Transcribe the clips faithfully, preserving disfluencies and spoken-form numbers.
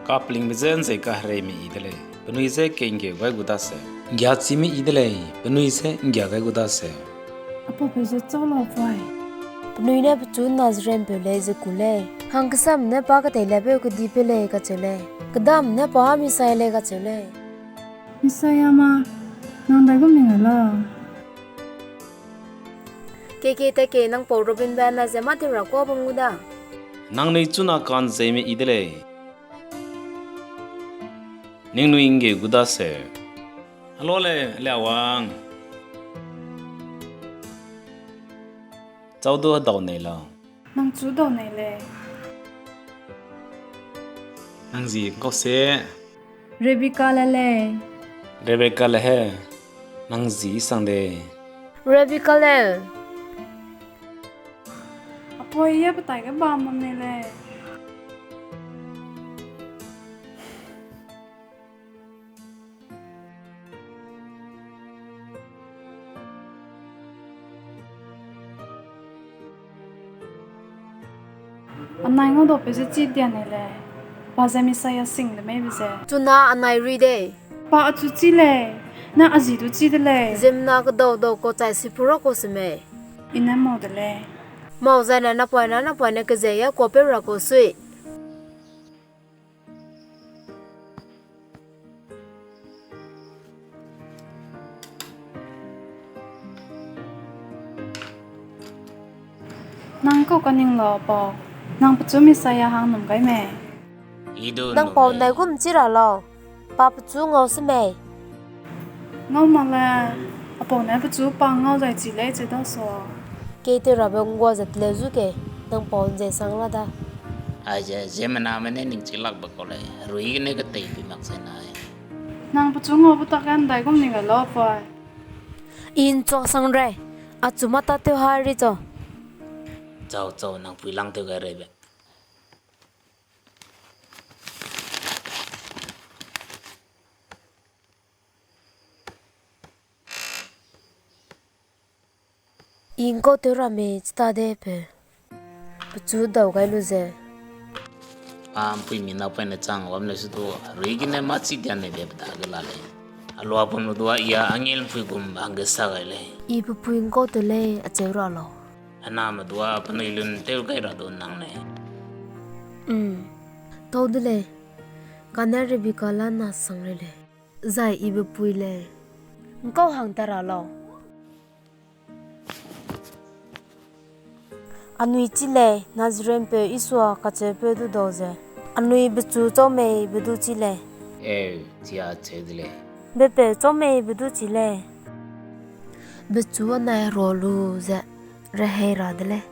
Pa pelingbe je ’nzei kahereime yi de lei, penui je keinggeu gai gu daseu. ’Nggiachime yi de lei, penui je ’nggia gai gu daseu. Apau pe je châu lau pui. Penui ne pechu Nazaren peu lei ze ku lei. Hangkesame ne pa keteilepeu kedipeu lei kacheu lei. Kedame ne pa Messiah lei kacheu lei. Messiah ma, nang ndaigum ning a la. Keke ta ke nang pau Robinbe na ze mâ tew ra kuâ bam gu da. Nangnui chuna ka'nzeime yi de lei. Ningnui ’nggeu gu daseu. Hello le, Liawang. Châu du hedau nei lau. Nang chu dau nei lei. Nang zi ’ngkau se. Rebecca le lei. Rebecca le he. Nang zi sang de. Rebecca le. Apoi ye petai ge bam bam nei lei. Anai ngau dau pe ze chi dia nei lei. Pa ze Messiah sing de meibe ze. Chuna anai rui de. Pa achu chi lei. Na a zi du chi de lei. Ziemmena kedau dau kau chai sipura kau semei. I ne mau de lei. Mau zaine napoine napoine kezei ye kuâpeu ra kau sui. Nang kau kaning lau, pau. Nang pechu Messiah hang num gai mei. Nang pau ndaigum chi ra lau. Pa pechu ngau semei. Ngau mak le, apau ne pechu pa ngau zai chi lei che da sua. Kei tew rabe ’nggua ze teleu zu ke, nang pau ’nzei sang la da. Aize, ziemmename ne ning chi lakbe kau lei, herui gene ketei pui mak zai nai. Nang pechu ngaube tak ge ’ndaigum ning gai lau, pui. I ’nchuak sang rei, achu mâ tâtew ha ri chau. Chau, chau, nang pui lang tew gai reibe. I ’ngkau tew ramme chita de pe. Pechu dau gai lu ze. Pa ’mpuimi napoine chang bam lei su du, herui gene mâ chi dia neibe pe dage la lei. Alua pum lu dua i a angel ’mpui gum hangge sa gai lei. I pe pui ’ngkau tew lei acheu ra lau. Hename dua penui lun tew gai ra du nang lei. Tau de lei. Kane Rebecca la na sang rei lei. Zai i pe pui lei. ’Ngkau hang ta ra lau. Anui chi lei, Nazaren peu Isua kacheupeu du dau ze. Anui pechu châu mei be du chi lei. Peu, chia cheu de lei. Bepeu châu mei be du chi lei. Pechu anai rua lu ze rehei ra de lei.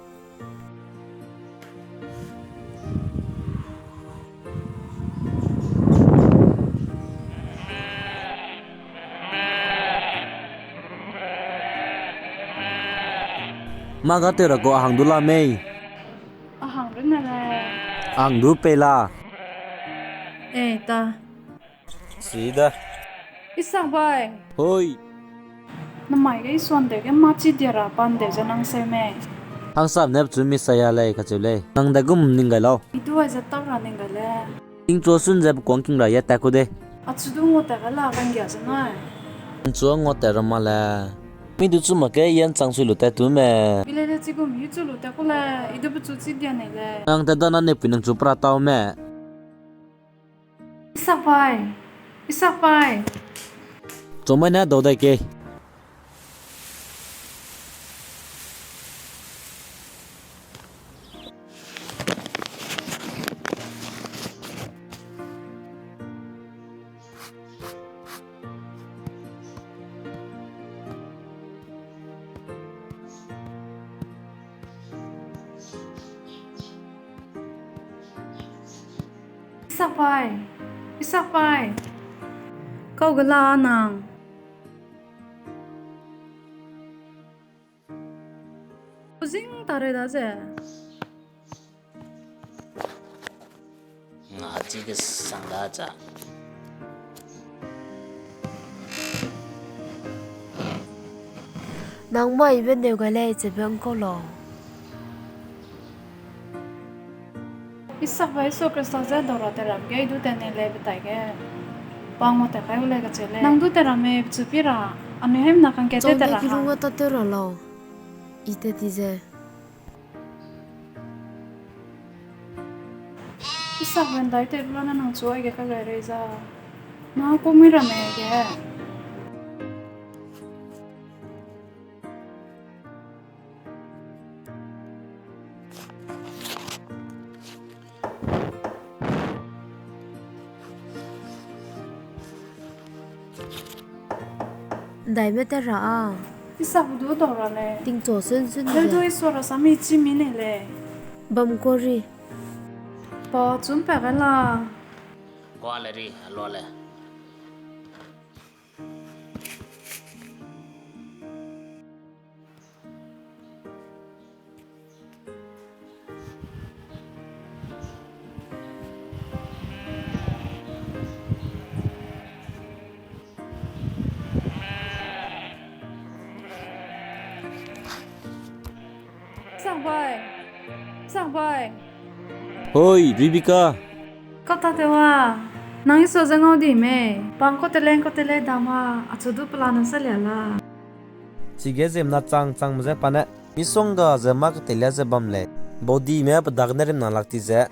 Mâ ga tew ra gu a hang du la mei. A hang du ne lei. A hang du pei la. E ta. Sida. Isakbai. Hoi. Namai ge Isua ’ndeu ge mâ chi dia ra pa ’ndeu ze nang seu mei. Hangsame ne pechu Messiah lei kacheu lei. Nang ndaigum ning gai lau. I du aize tak ra ning gai lei. Tingchua sun ze pekuang king ra ye tat ku de. Achu du ngua tat gai la kanggia ze nai. Tingchua ngua tat ra ma le. Mi du chu mak ge yan chang sui lu tat tu me. I lei le chigum i chu lu tat ku le. I du pechu chi dia nei lei. Nang tat da na ne pui nang chu pra tau me. Isakbai. Isakbai. Chomai ne dau dai ke. Isakbai, Isakbai. Kau gela nang. Kuzing tare da ze. Nga chi kesang da cha. Nang mai be neu gai lei che beng kau lau. Isakbe Isu Krista ze dau ra te ram ge i du te ne lei betai ge. Pang ma te kai u lei kacheu lei. Nang du te ramme pechu pi ra, anui haimna kangke te te ra ha. Kilung a ta te ra lau. I te ti ze. Isakbe ndai te bla na nang chu aige ka gai rei za. Na ku mui ramme ge. Ndaime te ra a. Isakbe du dau ra lei. Tingchu sun sun lei. Du Isu ra sami chi mi ne lei. Bam kori. Pa chum pa ga la. Kua le ri, a lua le. Sakbai. Sakbai. Hoi, Rebecca. Kau ta te wa. Nang Isu ze ngau di mei. Pang kau te lei, kau te lei dam a. Achu du pela nang sa lia la. Chige ziemmena chang changme ze pa ne misongga ze mâ keteilia ze bam lei. Baudime pe dagene rimna lak ti ze,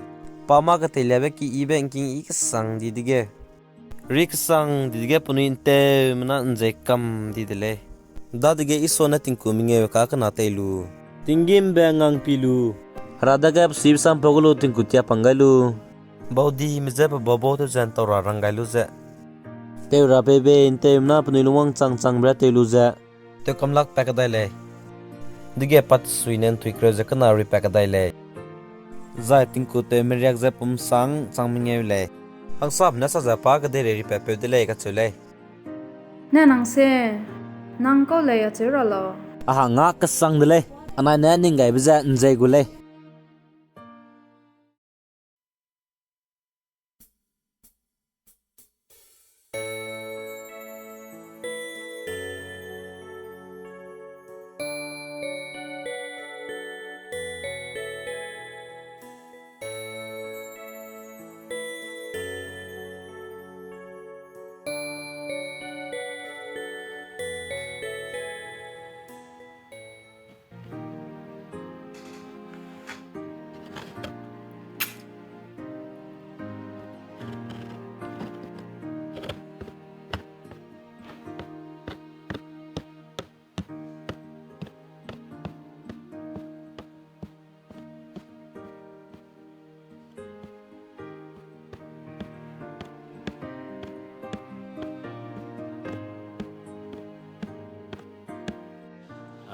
pa mâ keteiliabe ki yibe ngking yi kesang di dege, ri kesang di dege penui ’nteumena ’nzei kam di de lei. Dadege Isu ne tingku mengeu ka kena tei lu, tinggîmbe ngangpi lu, Hera dage pe sibesang pau gu lu tingku tiapang gai lu, baudime je pe bau bau tew ze ’ntau ra rang gai lu ze, tew ra peibe ’nteumena penui lungwang chang changbe ra tei lu ze, tew kamlak pat kedai lei. Dege pat sui ne ’ntui kereu ze kena ri pat kedai lei. Zai tingku tew meriak ze pumsang chang mengeu lei. Hangsame ne sa ze pa kedeirei ri patpeu de lei kacheu lei. Ne nang se, nang kau lei acheu ra lau. A hangge kesang de lei. Anai ne ning gaibe ze ’nzei gu lei.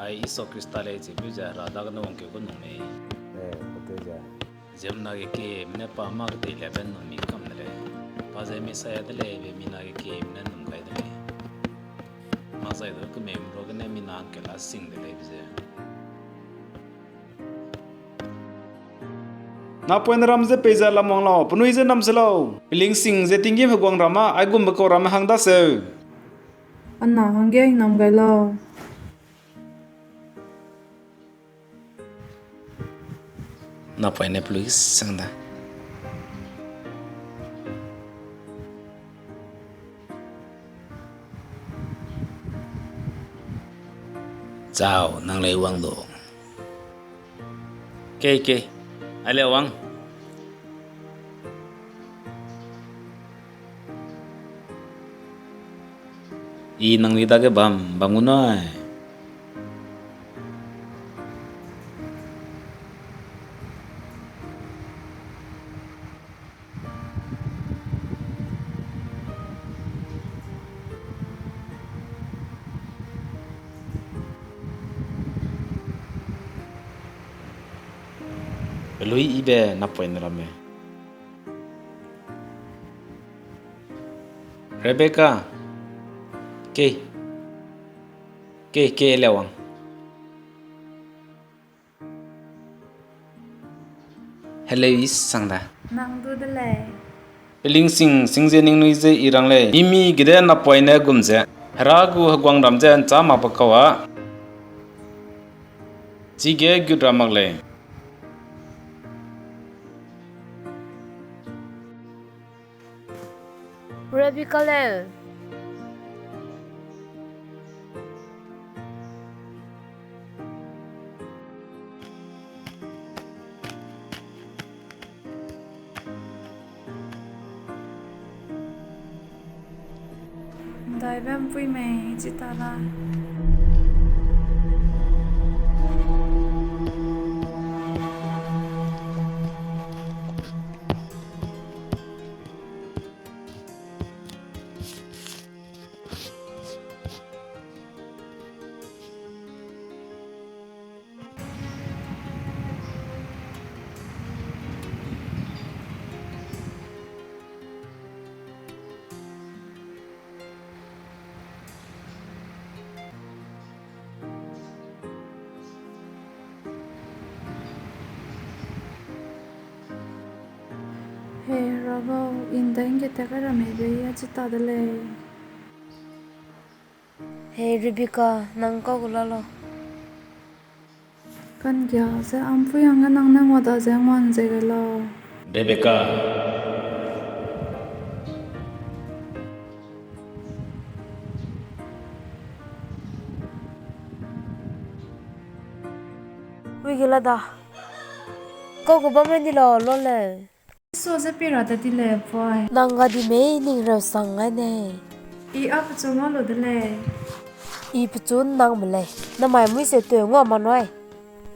Ai Isu Krista lei chipeu ze Hera dagene wangkeu gu nung mei. Ziemmena ge kieme ne pa mâ keteiliabe num mi kam de lei. Pa ze Messiah de lei be mina ge kieme ne num gai de lei. Makzai du kemeume ruagene mina hangkela sing de lei be ze. Napoine ram ze peize lamwang lau, penui ze nam se lau. Pelingsing ze tinggîm heguangram â aigumbe kau ramme hang daseu. Ana hangge hingnam gai lau. Napoine pelui sang da. Chau, nang lei wang du. Kei, kei, a lei wang. I nang li dage bam, bam gu nai. Pelui yibe napoine ramme. Rebecca. Kei. Kei, kei, lewang. Helei sang da. Nang du de lei. Pelingsing, sing ze ningnui ze i rang lei. Mimi gede napoine gum ze, Hera gu heguangram ze ’nchâ makbe kau â chige gut ra mak lei. Rebecca le. Ndaibe ’mpuî mei chi ta la. He Hera gau, I ’ndaige tat kai ramme be ya chi ta de lei. He Rebecca, nang kau gu la lau. Ka'nggia ze a ’mpuî hangge nang ne ngua da ze nguan ze gai lau. Rebecca. Ui ge la da. Kau gu bam rai di lau, lo lei. Sua ze pi ra tat ti lei, poi. Nang ga di mei ning reu sang gai nei. I a pechu ngau lu de lei. I pechu nang me lei. Namai mui se tew ngua ma nui.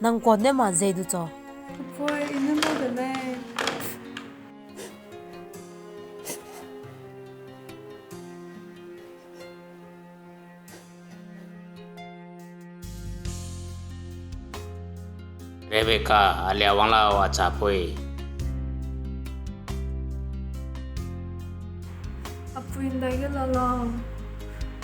Nang kuâ ne ma zei du chau. Poi, I ne ngau de lei. Rebecca, a lia wang lau a chapui. A pui ’ndaige la lau.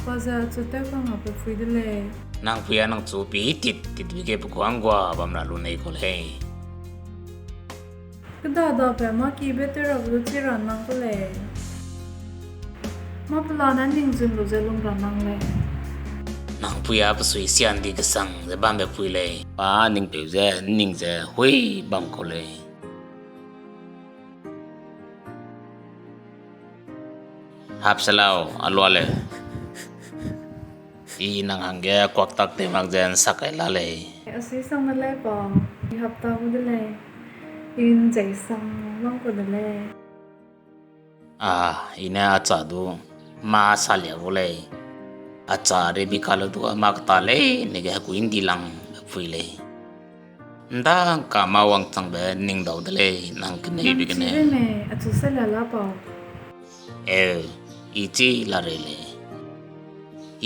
Pa ze achu tew kang a pe pui de lei. Nang pui a nang chu pi tit tit bi ge pe kuâ ’nggua bam ra lu nei kau lei. Kêda dabe mâ kibe tew rabe du chi ra nang ku lei. Mâ pelane ning zun lu ze lung ra nang lei. Nang pui a pe sui sian di kesang ze bambe pui lei. Pa ning peu ze ning ze hui bam kau lei. Hap se lau, a lua lei. I nang hangge kuak tak tew mak ze ’nsak kai la lei. A sui sang de lei pa, I hap ta gu de lei. I ’nzei sang lang ku de lei. A, I ne a cha du mâ salia gu lei. A cha Rebecca le du a mâ keta leine ge hekui ’ndi lang pui lei. ’Nda ’ngka mâ wangchangbe ning dau de lei, nang keneibe gene. Nang chi de mei, achu salia la pau. Eu, I chi la rei lei.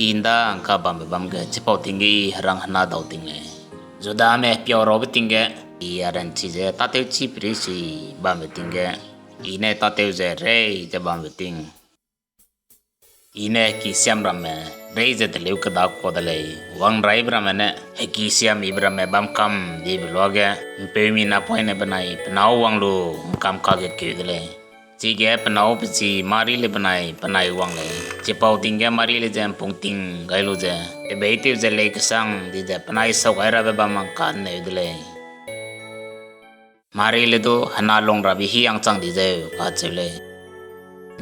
I ’nda ’ngka bambe bam ge chipau ting ge I herang hena dau ting lei. Judame piau raube ting ge, I a ranchi ze tâtew chi perei sui bambe ting ge, I ne tâtew ze rei ze bambe ting. I ne hekisiam ramme rei ze teleu keda kua de lei, wangraibe ramme ne hekisiam ibe ramme bam kam dibe luage, ’mpeumi napoine benai pe nâu wang lu ’ngkam kage keu de lei. Chige pe nâu pe chi Mari le benai penai wang lei. Chipau ting ge Mari le ze ’mpung ting gai lu ze, pebeitew ze lei kesang di ze penai sau gai rabe bam mang ka'nneu de lei. Mari le du hena lung rabe hî angchang di zeu kacheu lei.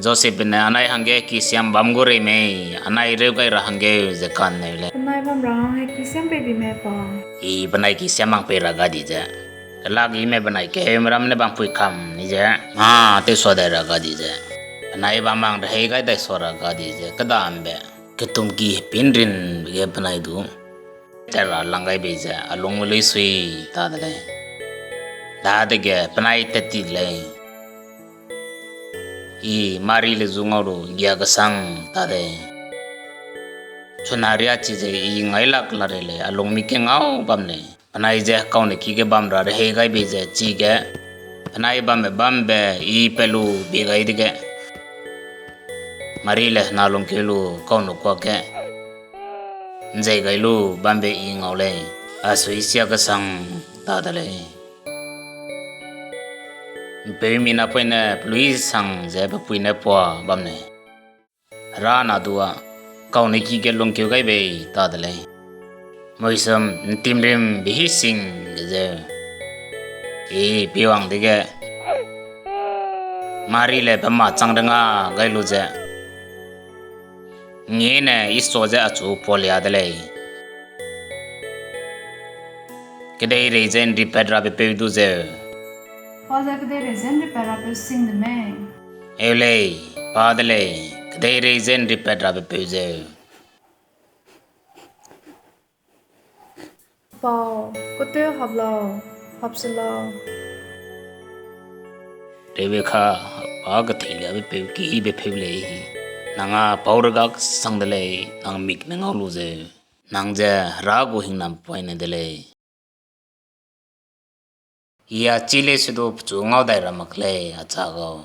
Josepbe ne anai hangge hekisiam bam gu rei mei, anai reu gai ra hangge ze ka'nneu lei. Penai bam ra hang hekisiam pei bi mei pa. I penai hekisiam mang pei ra ga di ze, kelak ime benai keheume ramme ne bam pui kam ni ze, mâ tewsua dai ra ga di ze, penai bam mang rehei gai dai sua ra ga di ze, kêdambe ketumki hepînrinbe ge penai du tat ra lang gai bei ze a lungme luisui ta de lei. Dadege penai tat ti de lei. I Mari le zu ngau lu ’nggia kesang ta de. Chuna riachi ze I ngailak la rei lei, a lungmi kengau bam lei. Penai ze hekaune ki ge bam ra rehei gai bei ze chige, penai bambe bambe I pe lu bi gai dege, Mari le hena lungkeu lu kaunu kuak ge ’nzei gai lu bambe I ngau lei, a sui sia kesang ta de lei. ’Mpeumi napoine pelui sang ze pe pui ne pua bam lei. Hera na du a, kaune ki ge lungkeu gai bei ta de lei. Muisum ’ntimrimbe hî sing ge zeu, I piwang dege, Mari le pe mâ chang renga gai lu ze, Ngiene Isua je achu pualia de lei. Kedeirei ze ’nripat rabe peu du zeu. Pa ze kedeirei ze ’nripat rapeu sing de mei? Eu lei, pa de lei, kedeirei ze ’nripat rabe peu zeu. Pau, kuteu hap lau, hap se lau. Rebekah, pa keteiliabe peu kibe peu lei. Nang â pau regak sang de lei, nang mik ne ngau lu zeu. Nang ze Hera gu hingnam poine de lei. I a chi lei se du pechu ngau dai ra mak lei, acha gau.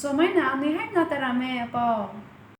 Zomai ne anui haimna ta ramme, apau?